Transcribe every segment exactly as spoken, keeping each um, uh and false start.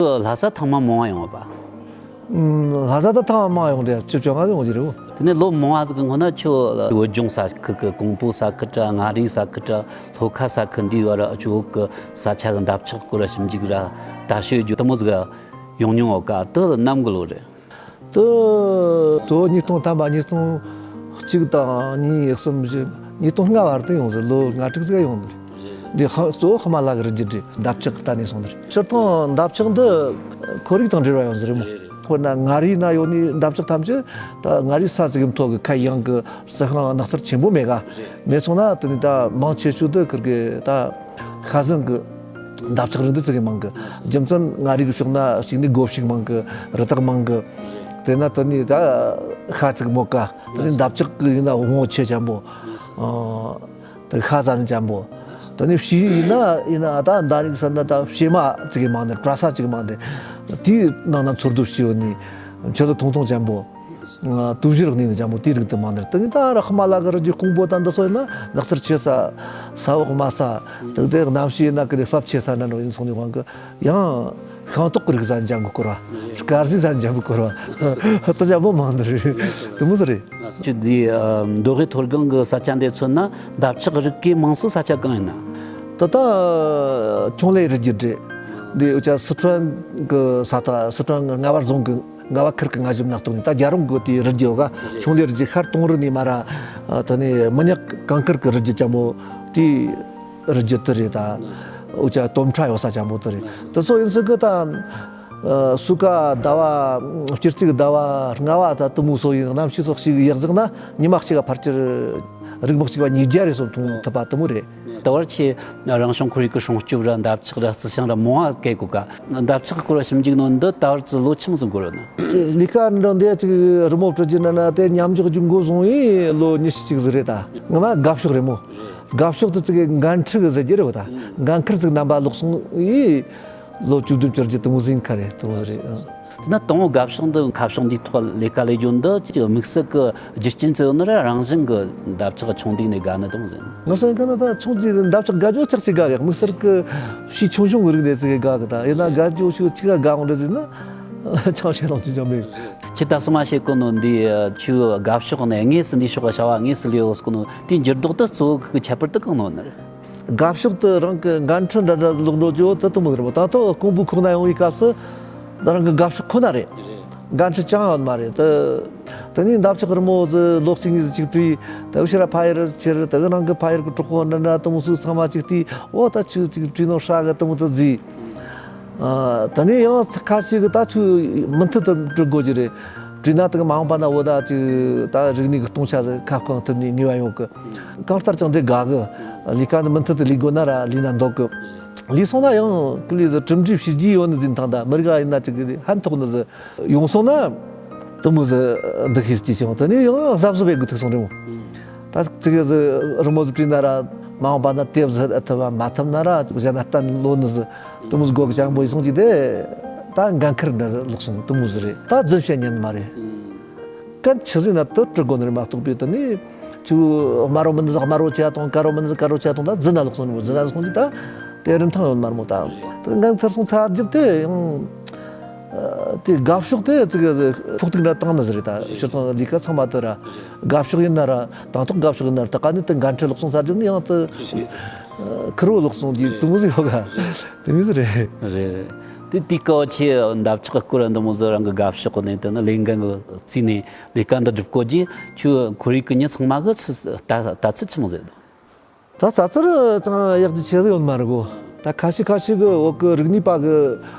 ལྷ་ས་ཐེངས་མ་མང་བ་ཡོང་བ་པ། ཨུམ། ལྷ་ས་ད་ཐེངས་མ་མང་བ་ཡོང་དེ་བཅུ་བཅོ་ལྔ་ཡོང་གི་རེད། དེ་ནས་ལོ་མང་བ་ཟིག་གི་སྔོན་ན་ཁྱོད་བོད་ལྗོངས་ས་ཁུལ་གི་ཀོང་པོ་ས་ཁུལ་དྲ་མངའ་རིས་ས་ཁུལ་དྲ་ལྷོ་ཁ་ས་ཁུལ་འདིའི་བར་ཨ་ཅོ་བོད་གི་ས་ཆ་གི་འདབ་ཆགས་སྐོར་ཞིབ་འཇུག་ར་ལྟ་སྤྱོད་རྒྱུ་དེ་མོ་ཟིག་ཡོང་མྱོང་བ་ག་དེ་ནམ་གི་ལོ་རེད། དེ་གཙོ་བོ་ཉིས་སྟོང་ཐམ་པ་ཉིས་སྟོང་གཅིག་དང་གཉིས་གསུམ་བཞི་ཉིས་སྟོང་ལྔ་བར་དུ་ཡོང་ཟེར། ལོ་ལྔ་དྲུག་ཟིག་ཡོང་ནི་རེད། འདི་ཧ་གཙོ་བོ་ཧི་མ་ལ་གི་རི་རྒྱུད་རེད། འདབ་ཆགས་ཀྱི་ལྟ་ནས་སོང་ནི་རེད། སྤྱིར་བཏང་འདབ་ཆགས་འདི་ཁོར་ཡུག་དང་འབྲེལ་བ་ཡོད་ཟེར་རེད་མོ། དཔེར་ན་མངའ་རིས་ན་ཡོད་ནི་འདབ་ཆགས་ཐམས་ཅད་ད་མངའ་རིས་ས་ཟིག་གི་མཐོ་གི་ཁ་ཡངས་གི་རྩི་ཤིང་ནགས་ཚལ་ཆེན་པོ་མེད་ག་མེད་སོང་ན་དེ་ནི་ད་མང་ཆེ་ཤོས་དེ་ཁིར་གི་ད་ཤ་ཟན་གི་འདབ་ཆགས་རིགས་འདི་ཙི་གེ་མང་གི། རྒྱུ་མཚན་མངའ་རིས་གི་ཕྱོགས་ན་གཅིག་ནི་སྒོ་ཕྱུགས་མང་གི། རི་དྭགས་མང་གི། དེ་ན་དེ་ནི་ད་ཤ་ཙིག་མོ་ཀ། དེ་ནི་འདབ་ཆགས་གི་ཡིན་ན་ངོ་ཆེ་ཅན་པོ། ཨ། དེ་ཤ་ཟ་ནི་ཅན་པོ། དེ་ནི་བྱི་ཡིན་ན་ཡིན་ན་ད་འདབ་རིགས་ཟ་ན་ད་བྱེ་མ་ཙི་གེ་མང་ནི། བྲག་ས་ཙིག་མང་ནི། དེའི་ནང་ན་འཚོ་སྡོད་བྱེད་ཡོད་ནི། མཆུ་ཏོ་ཐུང་ཐུང་ཅན་པོ། ཨ། དུས་བཞིར་གནས་ནི་ཅན་པོ་དེའི་རིགས་དེ་མང་ནི་རེད། དེ་ནི་ད་ར་ཧི་མ་ལ་གི་རི་རྒྱུད་ཀོང་པོ་དང་འདི་སོ་ཡིན་ན་ནགས་ཚལ་ཆེ་ས། ས་འོག་དམའ་ས། དེ་དེ་གནམ་གཤིས་ཡིན་ན་ཀི་རེ་ཧྥབ་ཆེ་ས་ན་ནོ་ཡིན་སོང་ནི་དབང་གི། ཡང་ཤིང་ཏོག་གི་རིགས་ཟ་ནི་ཅན་གི་སྐོར་བ། དཀར་ཟས་ཟ་ནི་ཅན་གི་སྐོར་བ། དེ་ཅན་པོ་མང་ནི་རེད། དེ་མོ་ཟིག་རེད། ཁྱོད་འདི་ཨ་མདོ་དབུས་མཐོ་སྒང་གི་ས་ཆ་འདི་མཚོན་ན་འདབ་ཆགས་རིགས་གི་མང་ཤོས་ས་ཆ་གང་ཡིན་ན། ད་ལྟ་ཁྱུང་ལེ་རི་རྒྱུད་རེད། འདི་འུ་ཅག་སི་ཁྲོན་གི་ས་ཐག་སི་ཁྲོན་རྔ་བ་རྫོང་གི་རྔ་བ་ཁུལ་གི་རྔ་ཞིབ་ན་གཏོགས་ནས་ད་རྒྱལ་རོང་གི་དེའི་རི་རྒྱུད་ག་ཁྱུང་ལེ་རི་རྒྱུད་ཤར་དུང་རི་ནས་མ་ར་ཨ་དེ་ནས་མི་ཉག་གངས་དཀར་གི་རི་རྒྱུད་ཅན་པོ་དེའི་རི་རྒྱུད་དེ་རེད། ད་འུ་ཅག་དོམ་ཁྲ་ཡོད་ས་ཅན་པོ་དེ་རེད། དེ་ཚོ་ཡིན་ཟེར་གི་ད། ཨ། སུ་ཀ་ཟླ་བ། སྤྱི་རྩིས་ཟླ་བ་ལྔ་བ་ད་དེ་མོ་སོ་ཡིན། གནམ་གཤིས་སོགས་ཤིག་ཡག་ཟིག་ན་ཉི་མ་གཅིག་ག་ཕལ་ཆེར་རིགས་མི་གཅིག་པ་ཉིས་བརྒྱ་རེ་སོ་མཐོང་ཐུབ་པ་དེ་མོ་རེད། ད་བར་ཆེ་རང་བྱུང་ཁོར་ཡུག་གི་སྲུང་སྐྱོབ་ར་འདབ་ཆགས་ར་རྩི་ཤིང་ར་མང་བ་བཀལ་གོ་ག་འདབ་ཆགས་སྐོར་ཞིབ་འཇུག་ནོ་འདི་ད་བར་ཙི་ལོ་ཆི་མོ་ཟིག་འགོར་ཡོད་ན། ལས་ཀ་འདྲ་འདི་ཅིག་རི་མོ་བྲི་རྒྱུ་ན་ན་དེ་མཉམ་འཇོག་རྒྱུ་འགོ་བཟུང་བའི་ལོ་ཉི་ཤུ་གཅིག་ཟིག་རེད། ད་ངོ་མ་དགའ་ཕྱོགས་རེད་མོ། དགའ་ཕྱོགས་དེ་ཅིག་འགན་འཁྲི་གི་ཟེར་རྒྱུ་རེད་བ། ད་འགན་ཁུར་ཅིག་རྣམ་པ་ལོག་སོང་བའི། ལོ་བཅུ་བདུན་བཅུ་བརྒྱད་དེ་མོ་ཟིན་ཁ་རེད། དེ་མོ་ཟིན་རེད། ཨ། དེ་ན་དང་པོ་དགའ་ཕྱོགས་འདི་ཁ་ཕྱོགས་འདིའི་ཐོག་ལས་ཀ་ལས་རྒྱུ་འདི་ཅིག་དམིགས་བསལ་གི་རྒྱུ་རྐྱེན་ཚོ་ཡོད་ན་ར་རང་བཞིན་གི་འདབ་ཆགས་ཆུང་དུས་ནས་དགའ་ནི་དང་ཟིན། ང་སོང་ཁ་ན་ད་ཆུང་དུས་འདབ་ཆགས་དགའ་རྒྱུ་ཆགས་ཆེ་དགའ་གི། དམིགས་བསལ་གི་བྱིའུ་ཆུང་ཆུང་གི་རིགས་ནས་ཅིག་དགའ་གི། ད་ཡིན་ན་དགའ་རྒྱུ་ཆུ་ཆི་ག་དགའ་འོང་རེད་ཟེར་ན་ཆང་བཤད་ལོང་ཆུང་ཆུང་མེད། ཁྱེད་ད་སོ་མ་བཤད་གོ་ནོ་འདི་ཆུ་དགའ་ཕྱོགས་ནས་དངོས་སུ་འདི་ཕྱོགས་བྱ་བ་དངོས་སུ་ལས་འོ་ཟེར་གོ་ནོ་དེའི་འགྱུར་ལྡོག་དེ་གཙོ་བོ་གི་ཁྱད་པར་དེ་གང་ནོ་ནི་རེད། དགའ་ཕྱོགས་དེ་རང་གི་འགན་འཁྲི་འདྲ་འདྲ་ལོག་འགྲོ་རྒྱུ་དེ་དེ་མོ་རེད་མོ། ད་ཐོག་ཀོང་པོ་ཁོག་ན་ཡོང་བའི་སྐབས་སུ་ད་རང་གི་དགའ་ཕྱོགས་ཁོ་ན་རེད། རེད། འགན་འཁྲི་ཅང་ཡོད་མ་རེད། དེ་དེ་ནས་འདབ་ཆགས་རི་མོ་ཟིག་ལོ་གཅིག་གཉིས་ཟིག་གཅིག་བྲིས། དེ་ཕྱིར་ཕ་ཡུལ་ཁྱེར། དེ་གི་རང་གི་ཕ་ཡུལ་གི་གྲོགས་པོ་འདྲ་འདྲ་དེ་མོ་སུ་ཚང་མ་གཅིག་བལྟས། འོ་ད་ཆུ་གཅིག་བྲིས་ནོ་ཧྲ་གི་དེ་མོ་དེ་ཟིག་ཨ། དེ་ནས་ཡང་ཁ་ཤས་ཀྱིས་ད་ཆུ་མུ་མཐུད་དུ་བྲི་དགོས་ཀྱི་རེད། བྲིས་ན་དེ་གི་མ་འོངས་པ་ན་འོ་ད་ཅིག་ད་རིག་གནས་ཀྱི་སྟོང་ཆ་ཟིག་ཁ་སྐོང་ཐུབ་ནས་ནུས་པ་ཡོང་གི། གང་ལྟར་ཀྱང་འདི་དགའ་གི། ལས་ཀ་འདི་མུ་མཐུད་དུ་ལས་དགོས་ན་ར་ལས་ན་འདོད་གི། ལས་སོང་ན་ཡང་ཀི་ལི་ཟིག་གྲུབ་འབྲས་བྱས་རྗེས་ཡོད་ནི་ཟིན་ཐང་། ད་མི་རིགས་ཡིན་ན་ཅིག་གི་ཕན་ཐོགས་ནི་ཟིག་ཡོང་སོང་ན་དེ་མོ་ཟིག་འདུ་ཤེས་སྐྱེས་བྱུང་། དེ་ནས་ཡང་གཟབ་གཟབ་བྱེད་དགོས་ཐུག་སོང་རེད་མོ། ད་ཅིག་གི་ཟིག་རི་མོ་ཟིག་བྲིས་ན་ར་མ་འོངས་པ་ན་དེབ་ཟིག་ཐུབ་པ་མ་ཐུབ་ན་ར་གཞན་ན་གཏན་ལོ་ནི་ཟིག་དེ་མོ་སྒོ་གི་ཅང་པོ་ཡིན་སོང་གི་དེ། ད་འགན་ཁུར་འདྲ་ལོག་སོང་དེ་མོ་ཟིག་རེད། ད་རྫུན་བཤད་ཉན་མ་རེད། གན་ཆི་ཟིག་ན་དུ་དྲི་དགོས་ནི་རེད་མ་གཏོགས་པའི་དུ་ནི་ཆུ་དམར་རོ་མི་ནི་ཟིག་དམར་རོ་ཆ་དང་དཀར་རོ་མི་ནི་ཟིག་དཀར་རོ་ཆ་དང་ད་རྫུན་ན་ལོག་སོང་ནི་མོ། རྫུན་ན་ལོག་སོང་གི་ད་དེ་རིན་ཐང་ཡོད་མ་རེད་མོ། ད་དེ་འགན་ཁུར་སོང་ཚར་རྒྱུ་དེ་ཡང་དེ་དགའ་ཕྱོགས་དེ་ཙི་གེ་ཕོག་ཐུག་འདྲ་བཏང་ནི་ཟིག་རེད། ད་ཕྱིར་བཏང་ལས་ཀ་ཚང་མ་དུ་ར་དགའ་ཕྱོགས་ཡིན་ན་ར་དང་ཐོག་དགའ་ཕྱོགས་ཡིན་ན་ར་ད་ག་ནི་དེ་འགན་འཁྲི་ལོག་སོང་ཚར་རྒྱུ་ནི་ཡང་དུ། ཁུར་བོ་ལོག་སོང་གི་དེ་མོ་ཟིག་ཡོད་ག་དེ་མོ་ཟིག་རེད། རེད་རེད། དེ་དུས་སྐབས་ཆེ་འདབ་ཆགས་སྐོར་འདི་མོ་ཟིག་རང་གི་དགའ་ཕྱོགས་ནས་དེ་ནི་ལས་འགན་གི་བརྩིས་ནས་ལས་ཀ་འདི་སྒྲུབ་གོ་རྗེས་ཁྱོད་ཁོར་ཡུག་གི་མྱི་ཚང་མ་གི་ཆི་ལྟ་ལྟ་ཚུལ་ཆི་མོ་ཟིག་འདུག་ད་ལྟ་ཚུལ་ཙང་ཡག་གི་ཆེ་ཟིག་ཡོད་མ་རེད་གོ། ད་ཁ་ཤས་ཁ་ཤས་གི་བོད་གི་རིག་གནས་པ་གི་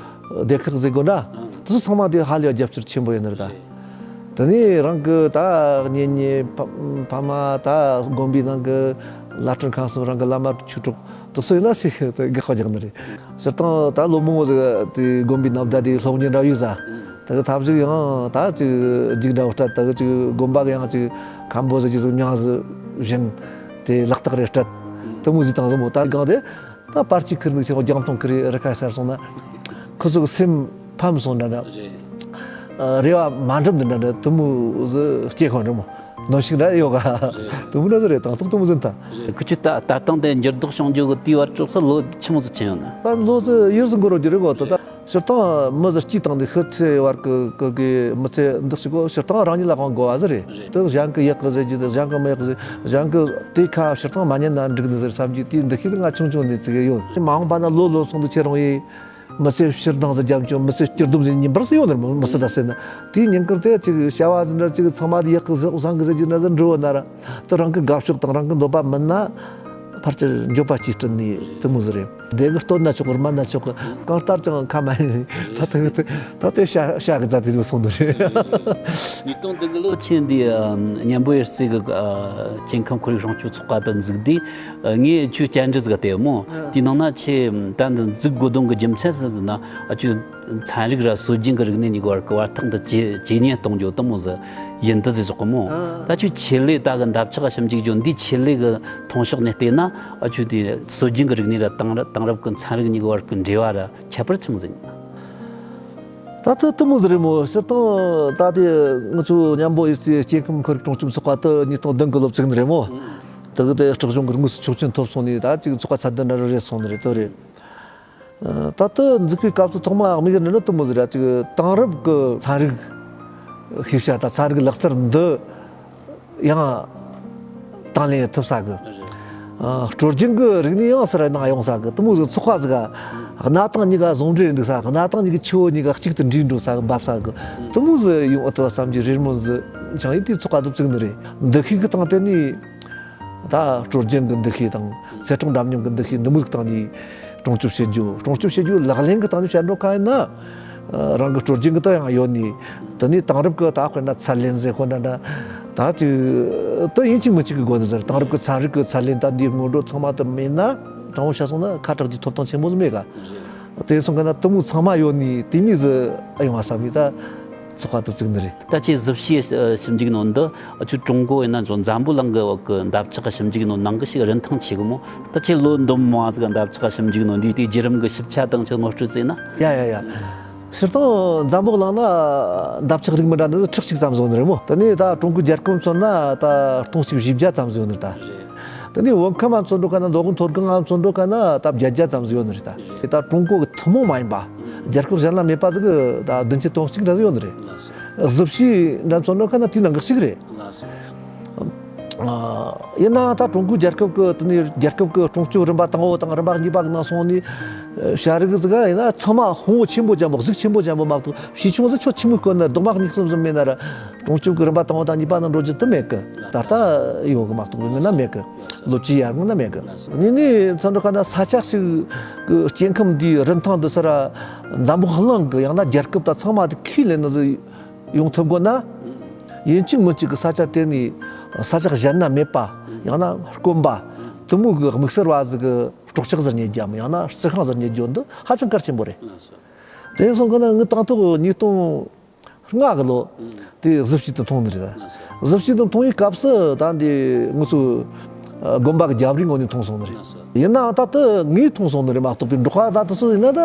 སྡེ་ཁག་ཟེར་དགོས་འདྲ། དེ་ཚོ་ཚང་མ་དེ་ཧ་ལས་རྒྱབ་སྐྱོར་ཆེན་པོ་ཡོད་ནི་རེད་ད། དེ་ནས་རང་གི་ད་གཉེན་ཉེ་ཕ་ཕ་མ་ད་དགོན་པའི་ནང་གི་བླ་སྤྲུལ་མཁན་གསུམ་རང་གི་བླ་མ་ཆོས་གྲོགས་དེ་ཚོ་ཡིན་ན་ཞིག་དེ་དགག་པ་རྒྱག་ནི་རེད། སྤྱིར་བཏང་ད་ལོ་མང་པོ་ཟིག་དེ་དགོན་པའི་ནང་བསྡད་དེ་སློབ་གཉེར་འདྲ་ཡོད་ས། དེ་གི་ཐབས་ཤིག་ཡང་ད་ཅིག་རྒྱུགས་འདྲ་བོ་སྤྲད། དེ་གི་ཅིག་དགོན་པ་གི་ཡང་ཅིག་མཁན་པོ་ཟིག་ཅིག་ཟིག་མྱིང་ཟིག་བྱིན་དེ་ལག་རྟགས་རེ་སྤྲད། དེ་མོ་ཟིག་བཏང་ཟིག་མོ། ད་གང་དེ། ད་པར་ཆས་ཁུར་ནས་ཆེ་བ་རྒྱང་མཐོང་ཁུར་རེ་རི་ཁ་ཤར་སོང་ན། ཁོ་ཚོ་གི་སེམས་ཕམ་སོང་འདྲ་འདྲ། རེད། ཨ། རེ་བ་མ་འགྲུབ་འདི་འདྲ་འདྲ་དེ་མོ་ཟིག་སྐྱེ་ཁོ་འདྲ་མོ། ནོར་ཞིག་འདྲ་ཡོད་ག་རེད། དེ་མོ་འདྲ་ཟིག་རེད། དང་ཐོག་དེ་མོ་ཟིག་ད། རེད། ཁུ་ཆུ་ད་ལྟ་སྟངས་དེ་འགྱུར་ལྡོག་བྱུང་རྒྱུ་གི་དུས་བར་གྲོགས་སུ་ལོ་ཆི་མོ་ཟིག་ཕྱིན་ཡོད་ན། ད་ལོ་ཟིག་ཡུན་ཟིག་འགོར་རྒྱུ་རེད་གོ། ད་ད་ སྤྱིར་བཏང་མི་ཟིག་སྐྱེས་བཏང་ནས་ཤི་ཚེ་བར་གི་གི་གི་མི་ཚེ་འདི་ཞིག་གོ། སྤྱིར་བཏང་རང་ཉིད་ལ་དབང་དགོས་པ་ཟིག་རེད། རེད། དེ་གཞན་གི་ཡག་གི་ཟེར་རྒྱུ་དེ། གཞན་གི་མི་ཡག་གི་ཟེར། གཞན་གི་དེ་ཁ་སྤྱིར་བཏང་མ་ཉན་ན་འགྲིག་ནི་ཟེར་བསམ་གྱི་དེའི་འདུ་ཤེས་དེ་ང་ཆུང་ཆུང་ནས་བརྩི་གི་ཡོད། མ་འོངས་པ་ན་ལོ་ལོན་སོང་དུས་ཁྱེད་རང་ཡིས་མི་ཚེ་ཕྱིར་འདང་ཟིག་རྒྱབ་ཆོག། མི་ཚེ་སྐྱིད་སྡུག་ཟིག་ཉིན་པར་ཟིག་ཡོད་ནི་རེད་མོ། མི་ཚེ་ད་ཟེར་ན་དེའི་ཉིན་དཀར་དེ་ཅིག་བྱ་བ་ཟིག་འདྲ་ཅིག་ཚང་མ་དེ་ཡག་གི་ཟིག་བཟང་གི་ཟེར་རྒྱུ་འདྲ་ཟིག་འབྲི་བ་ན་ར། དེ་རང་གི་དགའ་ཕྱོགས་དང་རང་གི་འདོད་པ་མིན་ན་ཕལ་ཆེར་འགྱོད་པ་སྐྱེ་སྲིད་ནི་དེ་མོ་ཟིག་རེད། དེ་གི་སྟོན་ན་ཆོག་གི། སྨད་ན་ཆོག་གི། གང་ལྟར་ཀྱང་ཁ་མ་ཉན། ད་ལྟ་ད་ལྟ་བྱ་བྱ་གི་རྩ་དེ་ལ་སོང་ནི་རེད། ཉིས་སྟོང་བདུན་གི་ལོ་ཁྱེད་འདི་ཨ་གཉན་པོ་གཡུ་རྩེ་གི་ཨ་སྐྱེ་ཁམས་ཁོར་ཡུག་སྲུང་སྐྱོབ་ཚོགས་པ་དེ་འཛུགས་དུས། ཨ་ངས་ཁྱོད་བཅར་འདྲི་ཟིག་བལྟས་མོ། ཨ། དེའི་ནང་ན་ཁྱེད་ད་འདི་འཛུགས་དགོས་དོན་གི་རྒྱུ་མཚན་ཟིག་ཟེར་ན། ཨ་ཁྱོད་ཚན་རིག་ར་སྲོལ་རྒྱུན་གི་རིག་གནས་གཉིས་ཀྱི་བར་གི་བར་ཐག་འདི་ཇེ་ཇེ་ཉེ་གཏོང་རྒྱུ་དེ་མོ་ཟིག་ཡིན་འདི་ཟེར་ཟེར་གོ་མོ། ཨ། ད་ཁྱོད་ཆེད་ལས་ད་གི་འདབ་ཆགས་ཞིབ་འཇུག་རྒྱུ་འདི་ཆེད་ལས་གི་མཐོང་ཕྱོགས་ནས་བལྟས་ན། ཨ་ཁྱོད་དེ་སྲོལ་རྒྱུན་གི་རིག་གནས་ར་དེང་རབས་དེང་རབས་གི་ཚན་རིག་གཉིས་ཀྱི་བར་གི་འབྲེལ་བ་ར་ཁྱད་པར་ཆི་མོ་ཟིག་ཡིན། ད་ལྟ་དེ་མོ་ཟིག་རེད་མོ། སྤྱིར་བཏང་ད་དེ་ང་ཚོ་གཉན་པོ་གཡུ་རྩེ་སྐྱེ་ཁམས་ཁོར་ཡུག་སྲུང་སྐྱོབ་ཚོགས་པ་དེ་ཉིས་སྟོང་བདུན་གི་ལོ་བཙུགས་ནི་རེད་མོ། ཨང་། དེ་གི་དེ་སྲིད་གཞུང་གི་དངོས་སུ་ཆོག་མཆན་ཐོབ་སོང་ནས་ད་ཅིག་ཚོགས་པ་ཚད་ལྡན་འདྲ་རེ་རེད་སོང་ནི་རེད། དེ་རེད། ད་ལྟ་འཛུགས་པའི་སྐབས་སུ་ཐོག་མ་དམིགས་ཡུལ་འདྲ་ནི་དེ་མོ་ཟིག་རེད། ཅིག་དེང་རབས་ཀྱི་ཚན་རིག་ཤེས་བྱ་དང་ཚན་རིག་ལག་རྩལ་འདི་ཡང་དང་ལེན་ཐུབ་ས་གི། ཨ། སྲོལ་རྒྱུན་གྱི་རིག་གནས་ཡང་སར་ནང་ཡོང་ས་གི་དེ་མོ་ཟིག་ཚོགས་པ་ཟིག་ག་གནའ་དེང་གཉིས་ཀ་ཟུང་འབྲེལ་འདུག་ས། གནའ་དེང་གཉིས་ཀྱི་ཆུ་བོ་གཉིས་ཀ་གཅིག་ཏུ་འདྲེས་འགྲོ་ས་གི་འབབ་ས་གི་དེ་མོ་ཟིག་ཡོང་ཨེ་ཐུབ་བསམ་གྱི་རེ་སྨོན་ཟིག་བཅངས་ཡིན། དེའི་ཚོགས་པ་དེ་བཙུགས་ནི་རེད། འདུ་ཤེས་ཀྱི་སྟེང་དེ་ནས། ད་སྲོལ་རྒྱུན་གྱི་འདུ་ཤེས་དང་། ཚེ་སྲོག་འདྲ་མཉམ་གྱི་འདུ་ཤེས་འདི་མོ་ཟིག་སྟེང་ནས་སྲུང་སྐྱོབ་བྱེད་རྒྱུ། སྲུང་སྐྱོབ་བྱེད་རྒྱུ་ལག་ལེན་གྱི་སྟེང་ནས་བྱེད་འགྲོ་མཁན་ཡིན་ན། ཨ། རང་གི་སྲོལ་རྒྱུན་གྱི་ད་ཡང་ཡོད་ནི། དེ་ནས་དེང་རབས་ཀྱི་ད་དཔེར་ན་ཚད་ལེན་ཟེར་ཁོ་འདྲ་འདྲ། ད་ཅིག་ད་ཡིན་གཅིག་མིན་གཅིག་གི་སྒོ་ནས་ཟེར། དེང་རབས་ཀྱི་ཚན་རིག་གི་ཚད་ལེན་ད་འདིའི་སྔོན་འགྲོ་ཚང་མ་དེ་མེད་ན། དྲང་པོ་བཤད་སོང་ན་ཁ་གྲག་རྒྱུའི་ཐོབ་ཐང་ཆེན་པོ་ཟིག་མེད་ག། དེ་སོང་གི་ན་དེ་མོ་ཚང་མ་ཡོད་ནི་དེ་མོ་ཟིག་ཨེ་ཡོང་བ་བསམ་ནས་ད་ཚོགས་པ་དེ་བཙུགས་ནི་རེད། ད་ཁྱེད་གཟི་བྱིའུ་ཞིབ་འཇུག་ནོ་འདི་ཁྱོད་ཀྲུང་གོ་ཡིན་ན་ཅང་འཛམ་བུ་གླིང་གི་འོག་གི་འདབ་ཆགས་ཞིབ་འཇུག་ནོ་ནང་གི་ཞིག་རིན་ཐང་ཆེ་གི་མོ། ད་ཁྱེད་ལོ་འདི་མོ་ཟིག་འདབ་ཆགས་ཞིབ་འཇུག་ནོ་འདི་དེའི་བརྒྱུད་རིམ་གི་ཞིབ་ཆ་དང་ཁྱེད་ངོ་སྤྲོད་བྱས་ན། ཡ་ཡ་ཡ། སྤྱིར་བཏང་འཛམ་བུ་གླིང་ན་འདབ་ཆགས་རིགས་མི་འདྲ་འདི་ཁྲི་གཅིག་ཙམ་བཟོ་ནི་རེད་མོ། དེ་ནས་ད་ཀྲུང་གོའི་རྒྱལ་ཁབ་མཚོན་ན་ད་སྟོང་གཅིག་བཞི་བརྒྱ་ཙམ་བཟོ་ནི་རེད་ད། དེ་ནས་བོད་ཁམས་མཚོན་འགྲོ་ག་ན། མདོ་དབུས་མཐོ་སྒང་མཚོན་འགྲོ་ག་ན་ད་བརྒྱད་བརྒྱ་ཙམ་ཡོད་ནི་རེད་ད། དེ་ད་ཀྲུང་གོ་གི་ཐུན་མོང་མ་ཡིན་པ། རྒྱལ་ཁབ་གཞན་ལ་མེད་པ་ཟིག་གི་ད་བདུན་ཅུ་དོན་གཅིག་འདྲ་ཡོད་ནི་རེད། གཟི་བྱིའུ་འདྲ་མཚོན་འགྲོ་ག་ན་དེའི་ནང་གི་གཅིག་རེད། ཨ། ཡིན་ནའང་ད་ཀྲུང་གོའི་རྒྱལ་ཁབ་ཀྱི་དེ་ནས་རྒྱལ་ཁབ་ཀྱི་སྲུང་སྐྱོབ་རིམ་པ་དང་པོ་དང་རིམ་པ་གཉིས་པ་གི་ནང་སོང་ནས། ཨ། བྱ་རིགས་ཟིག་ཡིན་ན་ཚང་མ་ཕུང་བོ་ཆེན་པོ་ཅན་པོ། གཟུགས་ཆེན་པོ་ཅན་པོ་མ་གཏོགས་བྱིའུ་ཆུང་ཟིག་ཁྱོ་ཆི་མོ་གོན་ན། རྡོག་མ་གཉིས་གསུམ་ཟིག་མེད་ན་ར། སྲུང་སྐྱོབ་ཀྱི་རིམ་པ་དང་པོ་དང་གཉིས་པ་ནང་འགྲོ་རྒྱུ་དེ་མེད་གི། ད་ལྟ་ཡོད་གི་མ་གཏོགས་མེད་ན་མེད་གི། ལོ་བཅུའི་ཡར་སྔོན་ན་མེད་གི། གཉིས་ནས་མཚོན་འགྲོ་ག་ན་ས་ཆ་ཞིག་གི་སྐྱེ་ཁམས་འདིའི་རིན་ཐང་འདི་ཟེར་ར། འཛམ་བུ་གླིང་གི་ཡང་ན་རྒྱལ་ཁབ་དང་ཚང་མ་དེ་ཁས་ལེན་ནི་ཟིག་ཡོང་ཐུབ་དགོས་ན། ཡིན་གཅིག་མིན་གཅིག་གི་ས་ཆ་དེ་ནས་ས་ཆ་གཞན་ན་མེད་པ། ཡང་ན་དཀོན་པ། དེ་མོ་གི་དམིགས་བསལ་བ་ཟིག་གི་སྲོག་ཆགས་ཟིག་རྙེད་རྒྱུ་ཡང་ན་རྩི་ཤིང་ཟིག་རྙེད་རྒྱུ་འདི་ཧ་ཅང་གལ་ཆེན་པོ་རེད། དེ་སོང་གི་ན་ངས་དང་ཐོག་ཉིས་སྟོང་ལྔ་གི་ལོ་དེ་གཟི་བྱིའུ་དེ་མཐོང་ནི་རེད། གཟི་བྱིའུ་དེ་མཐོང་བའི་སྐབས་སུ་ད་འདི་ང་ཚོ་དགོན་པ་གི་རྒྱབ་རིའི་ངོས་ནས་མཐོང་སོང་ནི་རེད། ཡིན་ནའང་ད་དེ་ངས་མཐོང་སོང་ནི་རེད་མ་གཏོགས་པའི་འབྲོག་པ་ད་དེ་ཚོ་ཡིན་ན་ད་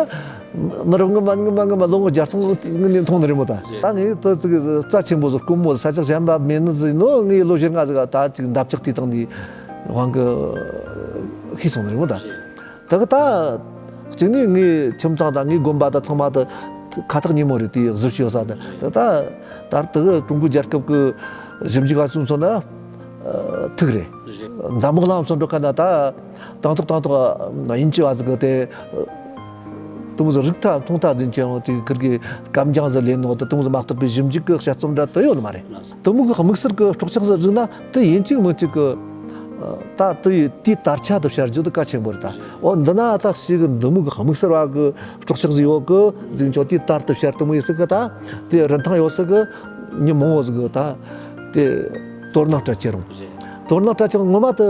མི་རབས་སྔོན་མ་སྔོན་མ་སྔོན་མ་ལོ་ངོ་བརྒྱ་སྟོང་སྔོན་ནས་མཐོང་ནི་རེད་མོ། ད་ད་ངས་དེ་ཅིག་རྩ་ཆེན་པོ་ཟིག་དཀོན་མོ་ཟིག་ས་ཆ་གཞན་པ་མེད་ནི་ཟིག་ཡིན་ནོ། ངས་ལོ་བཞི་ལྔ་ཟིག་ད་ཅིག་འདབ་ཆགས་དེའི་སྟེང་ནས་དབང་གི་ཤེས་སོང་ནི་རེད་མོ། ད། དེ་གི་ད་གཅིག་ནས་ངའི་ཁྱིམ་ཚང་དང་ངའི་དགོན་པ་དང་ཚང་མ་དེ་ཁ་ཐག་ཉེ་མོ་རེད། དེའི་གཟི་བྱིའུ་ཡོད་ས་དེ། དེ་ད་ད་དེ་གི་ཀྲུང་གོའི་རྒྱལ་ཁབ་ཀྱི་ཞིབ་འཇུག་པ་ཚོས་མཚོན་ན་ཐུག་རེད། འཛམ་བུ་གླིང་མཚོན་འགྲོ་ག་ན་ད་དང་ཐོག་དང་ཐོག་དབྱིན་ཇི་བ་ཟིག་གི་དེ་དེ་མོ་ཟིག་རིག་ཐག་མཐོང་ཐག་ཟིན་ཁྱེར་ཡོང་དེ་ཁིར་གི་སྐམ་རྐྱང་ཟིག་ལེན་ནོ་དེ་དེ་མོ་ཟིག་མ་གཏོགས་པའི་ཞིབ་འཇུག་གི་དཔྱད་རྩོམ་འདྲ་དེ་ཡོད་ནི་མ་རེད། དེ་མོ་གི་དམིགས་བསལ་གི་སྲོག་ཆགས་ཟིག་རིག་ན་དེ་ཡིན་གཅིག་མིན་གཅིག་གི་ད་དེ་ཡི་དེའི་དར་ཆ་དེ་བཤད་རྒྱུ་དེ་གལ་ཆེན་པོ་རེད་ད། འོ་འདི་ན་ད་ཞིག་གི་འདི་མོ་གི་དམིགས་བསལ་བ་གི་སྲོག་ཆགས་ཟིག་ཡོད་གི་ཟིག་ཆོག་དེའི་དར་དེ་བཤད་དེ་མོ་ཡིན་ཟིག་གི་ད་དེ་རིན་ཐང་ཡོད་ཟིག་གི་མྱི་མང་བོ་ཟིག་གི་ད་དེ་དོ་སྣང་སྤྲད་ཁྱེར་རུང་། དོ་སྣང་སྤྲད་ཁྱེར་ངོ་མ་དེ་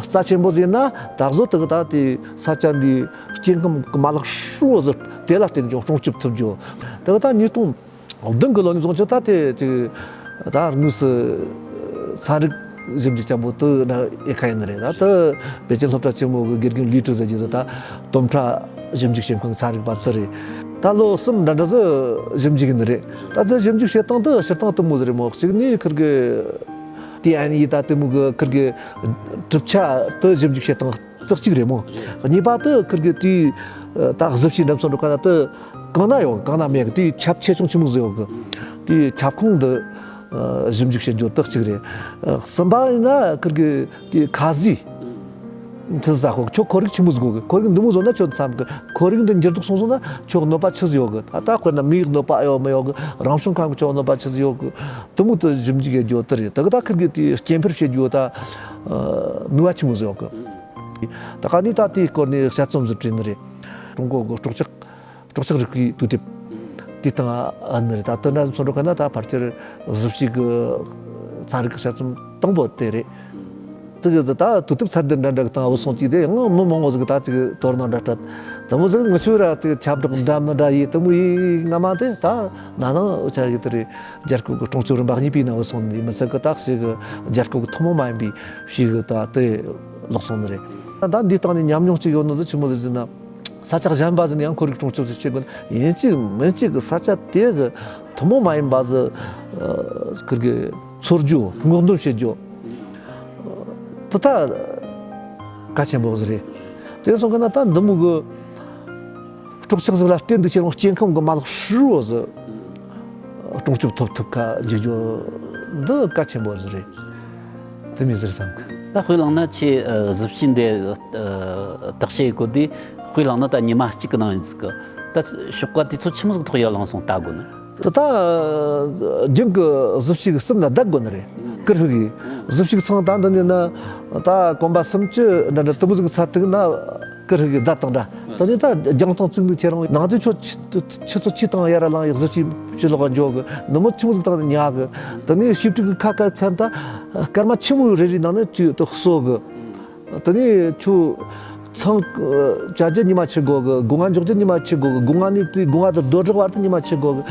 རྩ་ཆེན་པོ་ཟིག་ཡིན་ན་ད་གཟོད་དེ་གི་ད་དེ་ས་ཆ་འདིའི་སྐྱེ་ཁམས་གི་མ་ལག་ཧྲིལ་བོ་ཟིག་དེ་ལ་བརྟེན་ཀྱང་སྲུང་སྐྱོབ་ཐུབ་རྒྱུ། དེ་གི་ད་ཉིས་སྟོང་བདུན་གི་ལོ་ནས་བཟུང་ཆེ་ད་དེ་ཅིག་ད་དངོས་སུ་ཚན་རིག་ཞིབ་འཇུག་ཅན་པོ་དེ་ན་ཨེ་ཁ་ཡིན་ནི་རེད། ད་དེ་པེ་ཅིན་སློབ་གྲྭ་ཆེན་མོ་གི་དགེ་རྒན་ལུའི་ཀྲི་ཟེར་གྱི་ཟིག་ད་དོམ་ཁྲ་ཞིབ་འཇུག་བྱེད་མཁན་ཚན་རིག་པ་དེ་རེད། ད་ལོ་གསུམ་འདྲ་འདྲ་ཟིག་ཞིབ་འཇུག་ཡིན་ནི་རེད། ད་དེ་ཞིབ་འཇུག་བྱེད་སྟངས་དེ་སྤྱིར་བཏང་དེ་མོ་ཟིག་རེད་མོ། གཅིག་ནས་ཁིར་གི་ཏི་ཨེན་ཨེ་ད་དེ་མོ་གི་ཁིར་གི་གྲུབ་ཆ་དེ་ཞིབ་འཇུག་བྱེད་སྟངས། དེ་གཅིག་རེད་མོ། གཉིས་པ་དེ་ཁིར་གི་དེའི་ད་གཟི་བྱིའུ་འགྲེམས་ཚོགས་འགྲོ་ག་ན་དེ་གང་ན་ཡོད། གང་ན་མེད་གི། དེའི་ཁྱབ་ཆེ་ཆུང་ཆི་མོ་ཟིག་ཡོད་གི། དེའི་ཁྱབ་ཁོངས་འདི་ཞིབ་འཇུག་བྱེད་རྒྱུ་དེ་གཅིག་རེད། གསུམ་པ་ཡིན་ན་ཁིར་གི་དེའི་ཁ་ཟས། དེ་ཟ་ཁོ་ཁྱོད་ཁོར་ཡུག་ཆི་མོ་ཟིག་དགོས་གི། ཁོར་ཡུག་འདི་མོ་བཟོ་ན་ཁྱོད་འཚམ་གི། ཁོར་ཡུག་འདི་འགྱུར་ལྡོག་སོང་སོང་ན་ཁྱོད་གནོད་པ་ཆི་ཟིག་ཡོད་གི། ད་ལྟ་དཔེར་ན་མི་ཡི་གནོད་པ་ཡོད་མི་ཡོད་གི། རང་བྱུང་ཁམས་གི་ཁྱོད་གནོད་པ་ཆི་ཟིག་ཡོད་གི། དེ་མོ་དེ་ཞིབ་འཇུག་བྱེད་རྒྱུ་དེ་རེད། དེ་གི་ད་ཁིར་གི་དེའི་སྐྱེ་འཕེལ་བྱེད་རྒྱུ་ད་ནུས་པ་ཆི་མོ་ཟིག་ཡོད་གི། ད་ག་ནས་ད་དེའི་སྐོར་ནས་དཔྱད་རྩོམ་ཟིག་བྲིས་ནི་རེད། ཀྲུང་གོ་གི་སྲོག་ཆགས། སྲོག་ཆགས་རིག་པའི་དུས་དེབ་དེའི་སྟེང་ཨ་ནི་རེད། ད་དེ་འདྲ་ཚོ་འགྲོ་ག་ན་ད་ཕལ་ཆེར་གཟི་བྱིའུ་གི་ཚན་རིག་གི་དཔྱད་རྩོམ་དང་པོ་དེ་རེད། ཙི་གི་ད་དུས་དེབ་ཚད་ལྡན་འདྲ་འདྲ་གི་སྟེང་བུད་སོང་ཅིག་དེ་ཡང་མི་མང་བོ་ཟིག་གི་ད་ཅིག་དོ་སྣང་འདྲ་སྤྲད། དེ་མོ་ཟིག་ངི་ཆོ་ར་ཅིག་ཁྱབ་བསྒྲགས་འདྲ་མི་འདྲ་ཡིས་དེ་མོ་ཡིས་སྔ་མ་དེ་ད་ན་ནིང་འུ་ཅག་གི་དེ་རེད། རྒྱལ་ཁབ་ཀྱི་སྲུང་སྐྱོབ་རིམ་པ་གཉིས་པའི་ནང་བུད་སོང་ནི་མི་ཚད་གི། ད་ཞིག་གི་རྒྱལ་ཁབ་ཀྱི་ཐུན་མོང་མ་ཡིན་པའི་ཞིག་གི་ད་དེ་ལོག་སོང་ནི་རེད། ད་འདིའི་སྟེང་ནས་ཉམས་མྱོང་ཅིག་ཡོད་ནོ་དེ་ཆི་མོ་ཟིག་ཟེར་ན། ས་ཆ་གཞན་པ་ཟིག་ནས་ཡང་ཁོར་ཡུག་སྲུང་སྐྱོབ་ཟིག་བྱེད་དགོས་ན། ཡིན་གཅིག་མིན་གཅིག་གི་ས་ཆ་དེ་གི་ཐུན་མོང་མ་ཡིན་པ་ཟིག་ཁིར་གི་འཚོལ་རྒྱུ། སྔོག་འདོན་བྱེད་རྒྱུ་དེ་ད་གལ་ཆེན་པོ་ཟིག་རེད། དེ་སོང་གི་ན་ད་འདི་མོ་གི་སྲོག་ཆགས་ཟིག་ལ་བརྟེན་དུ་ཁྱེད་རང་སྐྱེ་ཁམས་ཀྱི་མ་ལག་ཧྲིལ་བོ་ཟིག་སྲུང་སྐྱོབ་ཐོབ་ཐུབ་ཁ་འཇུག་རྒྱུ་འདི་གལ་ཆེན་པོ་ཟིག་རེད། དེ་མོ་ཟིག་བསམ་གི། ད་དཔེ་བླངས་ན་ཁྱེད་གཟི་བྱིའུ་འདི་བརྟག་དཔྱད་ཡེད་གོ་དུས། དཔེ་བླངས་ན་ད་ཉི་མ་གཅིག་གི་ནང་ཡིན་ཟིག་གི། ད་ཞོགས་ཀ་དུས་ཚོད་ཆི་མོ་ཟིག་ཐོག་ཡར་ལངས་སོང་ལྟ་དགོས་ནི། ད་ལྟ་རྒྱུན་གི་གཟི་བྱིའུ་གི་གསུམ་ན་བསྡད་དགོས་ནི་རེད། ཀི་ཧྲི་གི་གཟི་བྱིའུ་གི་ཚང་ད་འདི་ནས་ན་ད་གོམ་པ་སུམ་ཅུ་འདྲ་འདྲ་དེ་མོ་ཟིག་ཚར་ཐུག་ན་ཀི་ཧྲི་གི་བསྡད་དང་འདྲ། ད་ནི་ད་རྒྱང་མཐོང་བཙུགས་འདུག་ཁྱེད་རང་ནང་དུ་ཆུ་ཆུ་ཚོད་ཆུ་དང་ཡར་ལངས་ཡག་གཟི་བྱིའུ་ཕྱི་ལོགས་འགྱོ་གི། ནུབ་མོ་ཆུང་ཟིག་དང་ཉལ་གི། ད་ནི་ཞིབ་ཕྲུག་གི་ཁ་ཁ་ཚར་ད་སྐར་མ་ཆི་མོ་རེ་རེའི་ནང་ནས་དུས་དུ་གསོ་གི། དེ་ནས་ཁྱོད་ཚང་བྱ་རྒྱུ་ཉི་མ་ཆི་དགོས་གི། སྒོ་ང་འཇོག་རྒྱུ་ཉི་མ་ཆི་དགོས་གི། སྒོ་ང་ནས་དེ་སྒོ་ང་དེ་རྡོལ་རག་བར་དུ་ཉི་མ་ཆི་དགོས་གི།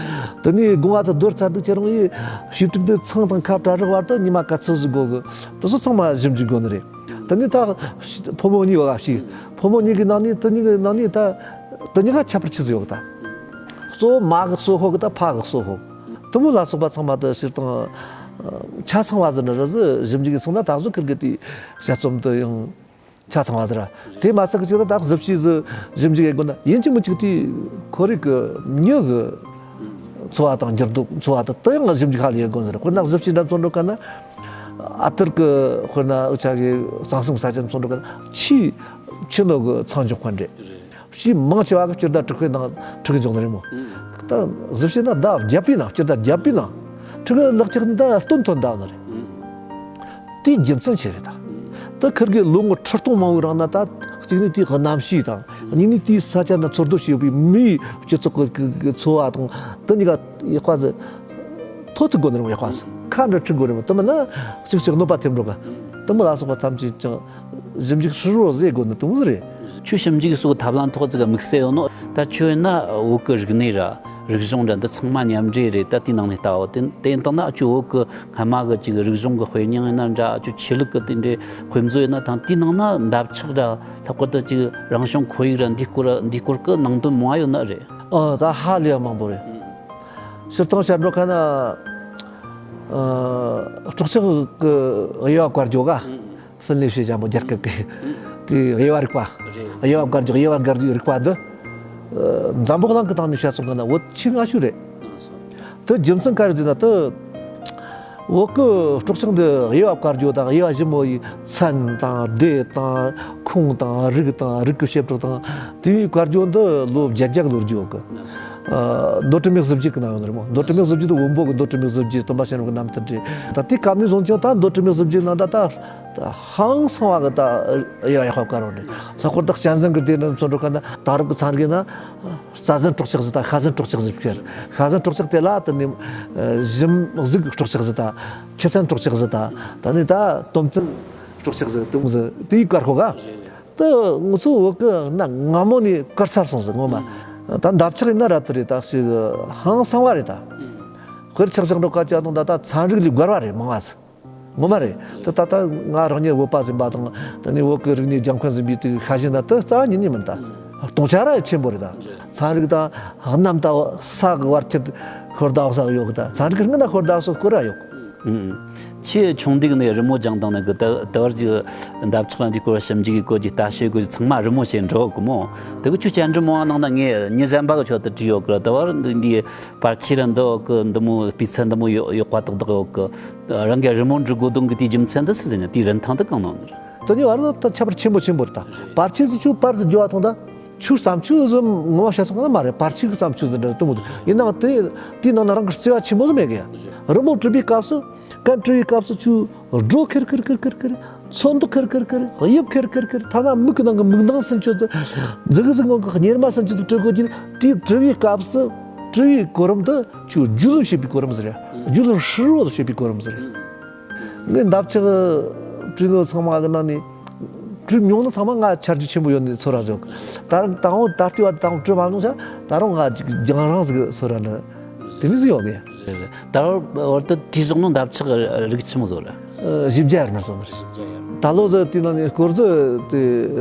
དེ་ནས་སྒོ་ང་དེ་རྡོལ་ཚར་དུས་ཁྱེད་རང་ཡིས་ཞིབ་ཕྲུག་དེ་ཚང་དང་ཁ་བྲལ་རག་བར་དུ་ཉི་མ་ག་ཚོད་ཟིག་དགོས་གི། དེ་ཚོ་ཚང་མ་ཞིབ་འཇུག་དགོས་ནི་རེད། དེ་ནས་ད་ཕོ་མོ་གཉིས་ཡོད་ག་ཞིག་ཕོ་མོ་གཉིས་ཀྱི་ནང་ནས་དེ་གཉིས་ཀྱི་ནང་ནས་ད་དེ་གཉིས་ཀ་ཁྱད་པར་ཆི་ཟིག་ཡོད་གི། ད་གཙོ་བོ་མ་གི་གསོ་ཤོག་གི་ད་ཕ་གི་གསོ་ཤོག་དེ་མོ་ལ་སོགས་པ་ཚང་མ་དེ་སྤྱིར་བཏང་ཆ་ཚང་བ་ཟིག་འདྲ་ར་ཟིག་ཞིབ་འཇུག་གི་སོང་ན། ད་གཟོད་ཁིར་གི་དེའི་དཔྱད་རྩོམ་དེ་ཡང་ཆ་ཚང་བ་ཟིག་ར། དེ་མ་ཟད་གི་ཅིག་ད་ད་གཟི་བྱིའུ་ཟིག་ཞིབ་འཇུག་ཡེད་དགོས་ན། ཡིན་གཅིག་མིན་གཅིག་དེའི་ཁོར་ཡུག་གི་མྱི་གི་འཚོ་བ་དང་འགྱུར་ལྡོག་འཚོ་བ་དེ་དེ་ཡང་ཞིབ་འཇུག་ཧ་ལས་ཡེད་དགོས་ཟེར། དཔེར་ན་གཟི་བྱིའུ་འདྲ་ཚོ་འགྲོ་ག་ན། ཨ་ཐུར་གི་དཔེར་ན་འུ་ཅག་གི་གཙང་གསུམ་ས་ཆ་ཚོ་འགྲོ་ག་ན་ཆེས་ཆེ་ནོ་གི་ཚང་འཇོག་མཁན་རེད། ཕྱིའི་མང་ཆེ་བ་གི་སྤྱི་ཟླ་དྲུག་པའི་ནང་ཁྲིད་གི་འཇོག་ནི་རེད་མོ། ད་གཟི་བྱིའུ་ན་ཟླ་བརྒྱད་པའི་ནང་སྤྱི་ཟླ་བརྒྱད་པའི་ནང་ཁྲིད་གི་ལག་ཆགས་ནི་ད་སྟོན་ཐོན་ད་ནི་རེད། དེའི་རྒྱུ་མཚན་ཆི་རེད་ད། ད་ཁིར་གི་ལོ་ངོ་ཁྲི་སྟོང་མང་བོའི་རིང་ན་ད་གཅིག་ནི་དེའི་གནམ་གཤིས་དང་། གཉིས་ནི་དེའི་ས་ཆ་ན་འཚོ་སྡོད་བྱས་ཡོད་པའི་མིའི་སྤྱི་ཚོགས་ཀྱི་ཀྱི་ཀྱི་འཚོ་བ་དང་། དེ་གཉིས་ཀ་ཡག་པ་ཟིག་ཐོ་ཐུག་དགོས་ནི་རེད་མོ། ཡག་པ་ཟིག་ཁ་འདྲ་ཁྲིད་དགོས་ནི་རེད་མོ། དེ་མིན་ན་གཅིག་གཅིག་གནོད་པ་ཐེབས་འགྲོ་ག། དེ་མོ་ལ་སོགས་པ་ཐམས་ཅད་ཀྱང་ཞིབ་འཇུག་ཧྲིལ་བོ་ཟིག་དགོས་ནི་དེ་མོ་ཟིག་རེད། ཁྱོད་ཞིབ་འཇུག་སོགས་ཐབས་ལམ་ཐོག་ཅིག་དམིགས་བསལ་ཡོད་ནོ། ད་ཁྱོད་ཡིན་ན་བོད་ཀྱི་རིག་གནས་ར་རིག་གཞུང་ར་འདི་ཚང་མ་མཉམ་འདྲེས་རེད། ད་དེའི་ནང་ནས་ལྟ་བ་དེ་དེ་ཡིན་དང་ན། ཁྱོད་བོད་ཀྱི་སྔ་མ་གི་ཅིག་རིག་གཞུང་གི་དཔེ་རྙིང་ཡིན་ན་འདྲ། ཁྱོད་ཆོས་ལུགས་ཀྱི་དེ་འདྲའི་དཔེ་མཛོད་ཡིན་ན། ད་དེའི་ནང་ན་འདབ་ཆགས་ར་ལྷག་པར་དུ་ཅིག་རང་བྱུང་ཁོར་ཡུག་ར་འདིའི་སྐོར་འདིའི་སྐོར་གྱི་ནང་དོན་མང་བ་ཡོད་ནི་རེད། ཨ་ད་ཧ་ལས་ཡ་མང་པོ་རེད། སྤྱིར་བཏང་བཤད་འགྲོ་ཁ་ན། ཨ་སྲོག་ཆགས་ཀྱི་དབྱེ་བ་བཀར་རྒྱུ་ག། ཧྥིན་ལེ་ཤི་ཞྭ་མོ་རྒྱལ་ཁབ་ཀྱི་དེའི་དབྱེ་བ་རིག་པ། དབྱེ་བ་བཀར་རྒྱུ། དབྱེ་བ་བཀར་རྒྱུའི་རིག་པ་འདི། ཨ་འཛམ་བུ་གླིང་གི་སྟེང་ནས་བཤད་སོང་གི་ན་བོད་ཆེས་སྔ་ཤོས་རེད། དེ་རྒྱུ་མཚན་ག་རེ་ཟེར་ན། དེ་བོད་ཀྱི་སྲོག་ཆགས་འདི་དབྱེ་བ་བཀར་རྒྱུ་དང་། དབྱེ་བ་ཞིབ་མོ་ཡིས་མཚན་དང་སྡེ་དང་ཁོངས་དང་རིགས་དང་། རིགས་ཀྱི་བྱེ་བྲག་དང་། དེའི་བཀར་རྒྱུ་འདི་ལོ་བརྒྱད་བརྒྱ་གི་ལོ་རྒྱུས་ཡོད་གི། ཨ་མདོ་དྲི་མེད་གཟི་བརྗིད་ཀྱི་ནང་ཡོད་ནི་རེད་མོ། མདོ་དྲི་མེད་གཟི་བརྗིད་དེ་བོན་པོ་གི་མདོ་དྲི་མེད་གཟི་བརྗིད། སྟོན་པ་གཤེན་རབ་ཀྱི་རྣམ་ཐར་རེད། ད་དེའི་སྐབས་ནས་བཟུང་ཀྱང་ད་མདོ་དྲི་མེད་གཟི་བརྗིད་ནང་ད་ད་ཧང་སང་བ་གི་ད་དབྱེ་བ་ཡག་པ་བཀར་རོགས་རེད། ལྷག་པར་དུ་གཅན་གཟན་གྱི་སྡེ་ནང་ཚོ་འགྲོ་ག་ན། ད་རབས་ཀྱི་ཚན་རིག་ན་རྩྭ་གཟན་སྲོག་ཆགས་ཟིག་དང་ཤ་གཟན་སྲོག་ཆགས་ཟིག་བཤད། ཤ་གཟན་སྲོག་ཆགས་དེ་ལ་དེ་ནས་ཨ་ཞིམ་གཟུགས་སྲོག་ཆགས་ཟིག་དང་། ཁྱི་ཚན་སྲོག་ཆགས་ཟིག་དང་། ད་ནི་ད་དོམ་ཚན་སྲོག་ཆགས་ཟིག་དེ་མོ་ཟིག་དེའི་བཀར་ཁོ་ག། དེ་ང་ཚོ་བོད་ཀྱི་གནའ་སྔ་མོ་ནས་བཀར་ཚར་སོང་ཟིག་ངོ་མ། ད་འདབ་ཆགས་ཡིན་ན་ར་དེ་རེད། ད་ཞིག་ཧང་སང་བ་རེད་ད། དཔེར་ཆ་བཞག་འགྲོ་སྐད་ཆ་དང་། ད་ད་ཚན་རིག་ལས་བརྒལ་བ་རེད་མང་བ་ཟིག་ངོ་མ་རེད། དེ་ད་ལྟ་ང་རང་ཉིད་བོད་པ་ཟིན་པ་དང་། དེ་ནས་བོད་ཀྱི་རིག་གནས་སྦྱང་མཁན་ཟིན་པའི་དུས་ཤ་ཞེན་ན་དེ་རྩ་བ་ཉིད་ནས་མིན་ད། སྟོང་ཆ་ར་ཆེན་པོ་རེད་ད། ཚན་རིག་དང་གནམ་དང་ས་གི་བར་ཁྱད་ཤོར་ད་ས་ཡོད་གི། ད་ཚན་རིག་གི་སྔུན་ན་ཤོར་ད་ས་སྐོར་ར་ཡོད་གི། ཨུམ། ཆེས་ཆུང་དུས་ནས་རི་མོ་སྦྱངས་བཏང་ནས་གི་ད་ད་བར་གྱི་འདབ་ཆགས་རང་གི་སྐོར་ཞིབ་འཇུག་གི་སྐོར་གྱི་ལྟ་བཤལ་དགོས་ཚང་མ་རི་མོ་བྱས་འགྲོ་གི་མོ། དེ་གི་ཆུ་བཅད་འབྲི་མོ་ནང་ན་ངས་ཉི་གཞན་པ་གི་ཆོད་དུ་བྲིས་ཡོད་གི། ད་བར་འདི་འདི་པར་ཆས་ར་འདི་ཡོད་གི། འདི་མོ་སྤུས་ཚད་འདི་མོ་ཡོད་ཡོད་པ་དག་དག་ཡོད་གི། རང་གི་རི་མོ་འབྲི་དགོས་དོན་གི་དེའི་རྒྱུ་མཚན་འདི་སུ་ཟེར་ན་དེའི་རིན་ཐང་དུ་གང་ནང་ནི་རེད། དེ་ནི་བར་དུ་ད་ཁྱད་པར་ཆེན་པོ་ཆེན་པོ་རེད་ད། པར་ཆས་སུ་ཆུ་པར་སུ་འགྱུར་བ་ཐོང་ད། ཆུ་བསམ་ཆུ་ཟིག་ངོ་མ་བཤད་སོང་ན་མ་རེད། པར་ཆས་ཀྱི་བསམ་ཆུ་ཟིག་འདྲ་དུ་མོ་དུ་ཡིན་ནའང་དེ་དེའི་ནང་ན་རང་གི་བརྩེ་བ་ཆེན་པོ་ཟིག་མེད་གི་ཡ། རི་མོ་བྲིས་པའི་སྐབས་སུ་གན་བྲིས་པའི་སྐབས་སུ་ཆུ་སྒྲོ་ཁེར་ཁེར་ཁེར་ཁེར་ཁེར། ཚོན་མདོག་ཁེར་ཁེར་ཁེར། དབྱིབས་ཁེར་ཁེར་ཁེར། ཐ་ན་མིག་གི་ནང་གི་མིག་མདངས་སུན་ཆུ་དུ་མཛུ་གུ་ཟིག་ངོ་གི་གཉེར་མ་སུན་ཆུ་དུ་བྲི་དགོས་ཀྱི། དེ་བྲི་བའི་སྐབས་སུ་བྲི་བའི་གོ་རིམ་དུ་ཆུ་རྒྱུས་ལོན་བྱེད་པའི་གོ་རིམ་ཟིག་རེད། རྒྱུས་ལོན་ཧྲིལ་བོ་བྱེད་པའི་གོ་རིམ་ཟིག་རེད། ངས་འདབ་ཆགས་བྲིས་ནོ་ཚང་མ་གི་ནང་ནས་བྲིས་མྱོང་ནི་ཚང་མ་ང་ཆ་རྒྱུས་ཆེན་པོ་ཡོད་ནི་ཚོར་བ་ཟིག་ད་རུང་ད་འོང་ད་ལྟའི་བར་དུ་ད་རུང་བྲིས་མ་མྱོང་ཤག་ད་རུང་ང་ཅིག་རྒྱང་རིང་ཟིག་ཚོར་བ་འདྲ་དེ་མོ་ཟིག་ཡོད་གི། རེད་རེད། ད་བར་བར་དུ་བྲིས་བཞག་ནོ་འདབ་ཆགས་རིགས་ཆི་མོ་ཟིག་རེད། ཨ། བཞི་བརྒྱ་ཡར་མར་ཟིག་རེད། ད་ལོ་ཟིག་དེའི་ནང་ནས་སྐོར་ཟིག་དེ་